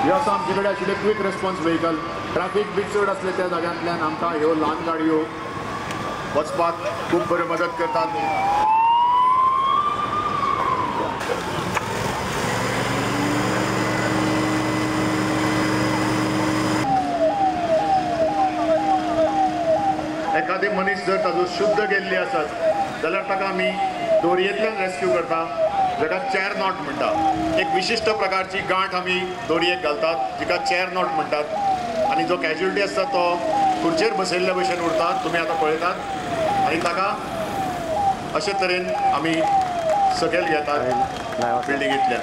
ह्यो आसा आमचे कडेन आशिल्ले क्वीक रेस्पॉन्स व्हेकल. ट्रॅफिक बी चड आसले त्या जाग्यांतल्यान आमकां ह्यो ल्हान गाडयो वचपाक खूब बऱ्यो मदत करतात. एखादे मनीस जर ताजो शुद्ध गेल्ली आसत जाल्यार ताका आमी दोरयेंतल्यान रेस्क्यू करता, जाका चॅर not म्हणटा. एक विशिश्ट प्रकारची गांठ आमी दोरयेक घालतात जिका चॅर not म्हणटात आनी जो कॅज्युअलिटी आसता तो खुर्चेर बसयल्ल्या भशेन उरता, तुमी आतां पळयतात. आनी ताका अशे तरेन आमी सकयल घेतात बिल्डिंगेंतल्यान.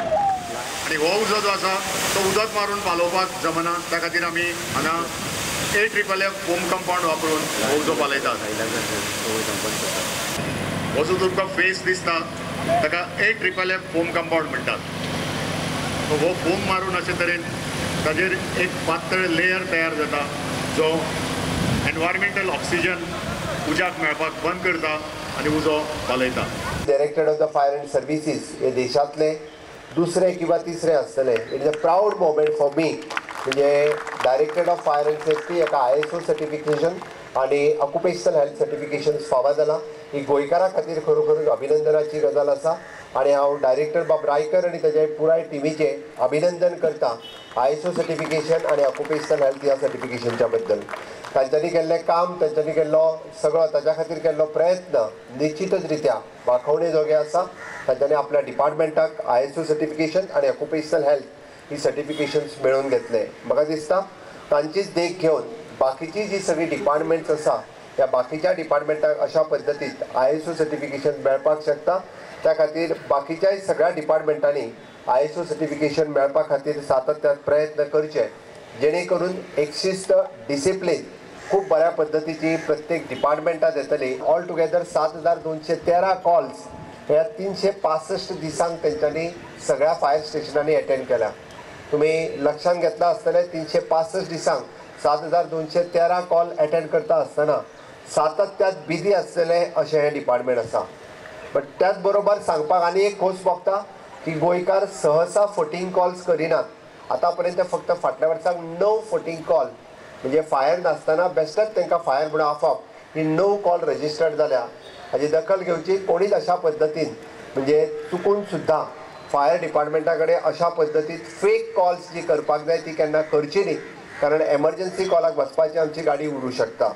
आनी हो उजो जो आसा तो उदक मारून पालोवपाक जमना, त्या खातीर आमी हांगा AFFF foam compound वापरून हो उजो पालयतात. हो जो तुमकां फेस दिसता ताका AFFF foam compound म्हणटात. हो फोम मारून अशे तरेन ताजेर एक पातळ लेयर तयार जाता जो एनवायरमेंटल ऑक्सिजन उज्याक मेळपाक बंद करता आनी उजो पालयता. Directorate of the fire and services हे देशांतले दुसरे किंवा तिसरे आसतले. It is a proud moment for me. म्हणजे directorate of fire and safety एका ISO certification आनी ऑक्युपेशनल हेल्थ सर्टिफिकेशन फावो जालां. ही गोंयकारां खातीर खरोखर अभिनंदनाची गजाल आसा आनी हांव डायरेक्टर बाब रायकर आनी ताच्या पुराय टिमीचें अभिनंदन करता ISO certification आनी ऑक्युपेशनल हेल्थ ह्या सर्टिफिकेशनच्या बद्दल. तांच्यांनी केल्लें काम, तांच्यांनी केल्लो सगळो ताच्या खातीर केल्लो प्रयत्न निश्चितच रित्या वाखोवणे जोगे आसा. तांच्यांनी आपल्या डिपार्टमेंटाक ISO certification आनी ऑक्युपेशनल हेल्थ ही सर्टिफिकेशन्स मेळोवन घेतले. म्हाका दिसता तांचीच देख घेवन बाकीची जी सगळीं डिपार्टमेंट्स आसा त्या बाकीच्या डिपार्टमेंटाक अशा पद्दतीत ISO certification मेळपाक शकता. त्या खातीर बाकीच्याय सगळ्या डिपार्टमेंटांनी ISO certification मेळपा खातीर सातत्यान प्रयत्न करचे, जेणे करून एक शिस्त डिसिप्लीन खूब बऱ्या पद्दतीची प्रत्येक डिपार्टमेंटात येतली. ऑल टुगेदर 7213 कॉल्स ह्या 365 दिसांक तेंच्यांनी सगळ्या फायर स्टेशनांनी अटेंड केल्या. तुमी लक्षांत घेतला आसतलें 365 दिसांक 7213 कॉल अटेंड करता आसतना सातत्यात बिजी आसतलें अशें हें डिपार्टमेंट आसा. बट त्याच बरोबर सांगपाक आनी एक खोस भोगता की गोंयकार सहसा फटींग कॉल्स करिनात. आतां पर्यंत फक्त फाटल्या वर्साक 9 फटींग कॉल म्हणजे फायर नासतना बेश्टेच तांकां फायर म्हणून आफप ही 9 कॉल रजिस्टर्ड जाल्या. हाजी दखल घेवची. कोणीच अशा पद्दतीन म्हणजे चुकून सुद्दां फायर डिपार्टमेंटा कडेन अशा पद्दतीन फेक कॉल्स जी करपाक जाय ती केन्ना करची न्ही, कारण एमर्जन्सी कॉलाक वचपाची आमची गाडी उरूं शकता.